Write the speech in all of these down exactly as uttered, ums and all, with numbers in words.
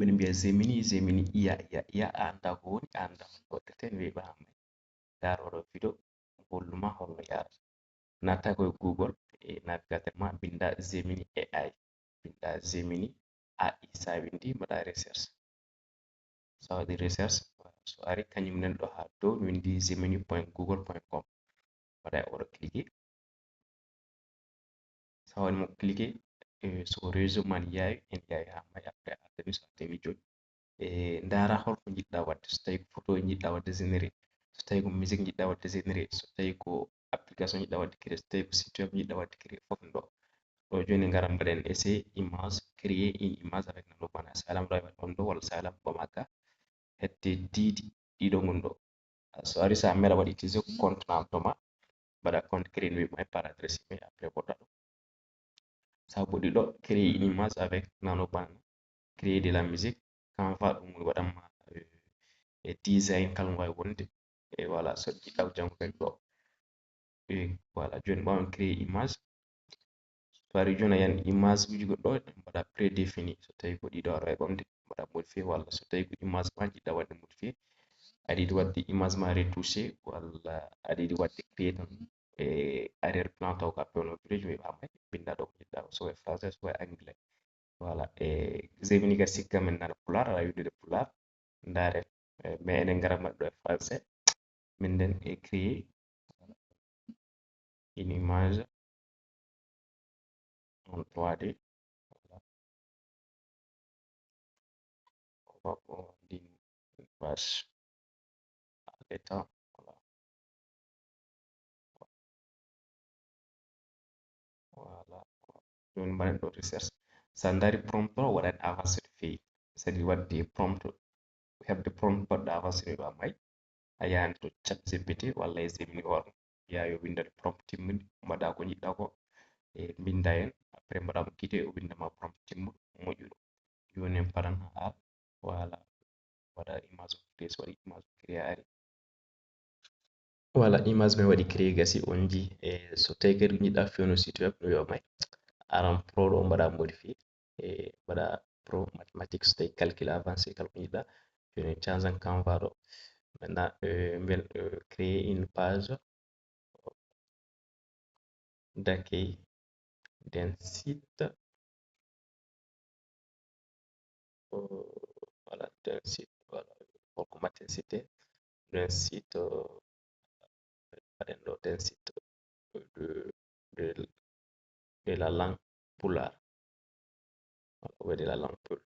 Ɓeɗo mbiya Gemini, Gemini, iya, iya, iya, a annda ko woni, a annda ko waɗirte, mi weeɓa haa may. Ndaar oɗo video, holluma holno yaarata. Natta koye Google, e navigateur ma, binda Gemini A I. Binda Gemini A I, sa windi, mbaɗa recherche. Sa waɗi recherche, so ari kañum nen ɗo haa dow, mi windi gemini point google point com. Mbaɗa oɗo cliquer. Sa waɗi mo cliquer, eh, so réseau man yaawi, en yaawi haa may, après a dañi, so a dañi jooni. E ndaara holko njiɗɗa waɗde, so tawi ko photo njiɗɗa waɗde généré, so tawi ko musique njiɗɗa waɗde généré, so tawi ko application njiɗɗa waɗde créé, so tawi ko site web njiɗɗa waɗde créé, fof ɗum ɗo. Ɗo jooni ngara mbaɗen essai image, créer une image avec Nano Banana. Salam ɗo e waɗi on ɗo, walla Salam Bamaka, hedde diidi ɗiɗo ngon ɗo. So ari, so a mela waɗi utiliser ko compte Nano to ma, mbaɗa compte créé no wiima e par adresse email, après woɗɗa ɗo. Sa woɗɗi ɗo, créer une image avec Nano Banana, créer de la musique, Canva ɗum woni waɗanma, eh, e design kala no wawi wonde. E voilà, so jiɗɗa ko janngo kadi ɗo. E voilà, jooni ɓaawo en créer image. So ari jooni a yiyan image uji goɗɗo ɗo, mbaɗa prédéfini. So tawi ko ɗiɗo aɗa wawi ɓamde, mbaɗa modifier, walla so tawi ko image ma jiɗɗa waɗde modifier, aɗa yiɗi waɗde image ma retouché, walla aɗa yiɗi waɗde créer tan e arrière plan taw ka pewno village, mi ɓamay, binda ɗo ko jiɗɗa, so e français, so e anglais. Voilà, e Gemini kadi sikka men nana pulaar, aɗa wiɗude pulaar. Ndaare, eh, mais enen ngara mbaɗa ɗo e français. Min nden e créer une image en trois D. Voilà. On va prendre une page à l'état. Voilà. Voilà. Jooni mbaɗen ɗo recherche. So a ndaari prompt o, waɗan avancé no feewi. Saɗi waɗde prompt, heɓde prompt baɗɗo avancé no ɗo a may. A yahan to chat G P T walla e Gemini hoore mum. Yaa yo winndane prompt timmuɗi, mbaɗa ko njiɗɗa ko. E mbinnda heen, après mbaɗa mo quitter, o winnda ma prompt timmuɗo, moƴƴuɗo. Jooni en paran haa voilà. Waɗa image o créé, so waɗi image o créé ari. Voilà, image men waɗi créé gasi, on jii. E so tawi kadi ko njiɗɗa fewno site web, no wiya may. Aran pro ɗo mbaɗa modifié. E mbaɗa pro mathématique, so tawi calcul avancé kala ko njiɗɗa. Jooni en change an Canva ɗo. Maintenant, euh, mbiyen, euh, créer une page d'accueil d'un site. Euh, voilà, d'un site, voilà, holko mbaɗten site, d'un site, euh, mbaɗen ɗo d'un site de, de, de la langue pulaar. Voilà, ou de la langue pulaar.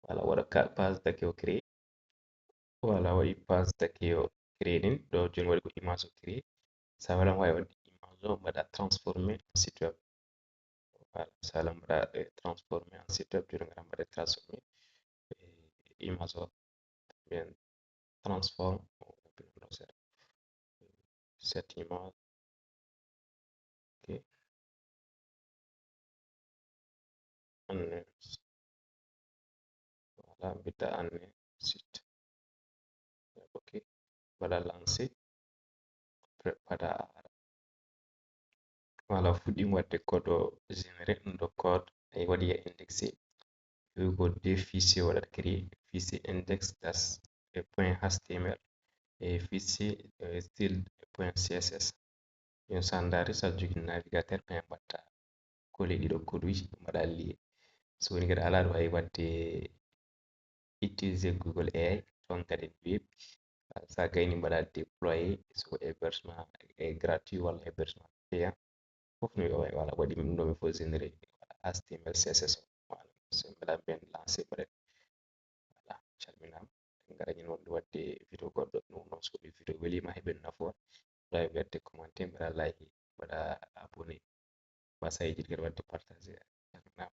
Voilà, waɗa ka page d'accueil o créé. Voilà, waɗi page d'accueil o créé nin. Ɗo jooni waɗi ko image o créé. Sa wela wawi waɗde image o mbaɗa transformé en site web. Voilà, sa wela mbaɗa, eh, transformé en site web, jooni ngara mbaɗa transformé, eh, image o, bien transforme, o ɗo seeɗa. Cette image. Ok. Anne. Voilà, mbiɗa anne site. Ok. Mbaɗa lancé. Après, mbaɗa ara. Voilà, fuɗɗi waɗde code o généré, ɗum ɗo code, ay waɗi ya indexé. Ɗo ko deux fichier waɗat créé, fichier index das e point H T M L, e fichier, eh, style point C S S. Yon sa ndaari, sa jogii navigateur, ɓe mbatta coller ɗiɗo code uji, mbaɗa lié. So woni kadi alaa ɗo ay waɗde utiliser Google A I, toon kadi ne weeɓi. Sa gayni mbaɗa déployer, so ko hébergement est gratuit walla hébergement payant. Fof no wiya, voilà, waɗi ɗum ɗo mi fof généré, voilà, H T M L, C S S o. Voilà. So mbaɗa mbiyen lancé, mbaɗen. Voilà, calminaama. En ngara ñande wonde waɗde vidéo goɗɗo. Ɗum noon, so ko vidéo weliima, heɓen nafoore, mbaɗa waɗde commenté, mbaɗa like, mbaɗa abonné. Mbasa yejjitde kadi waɗde partagé. Calminaama.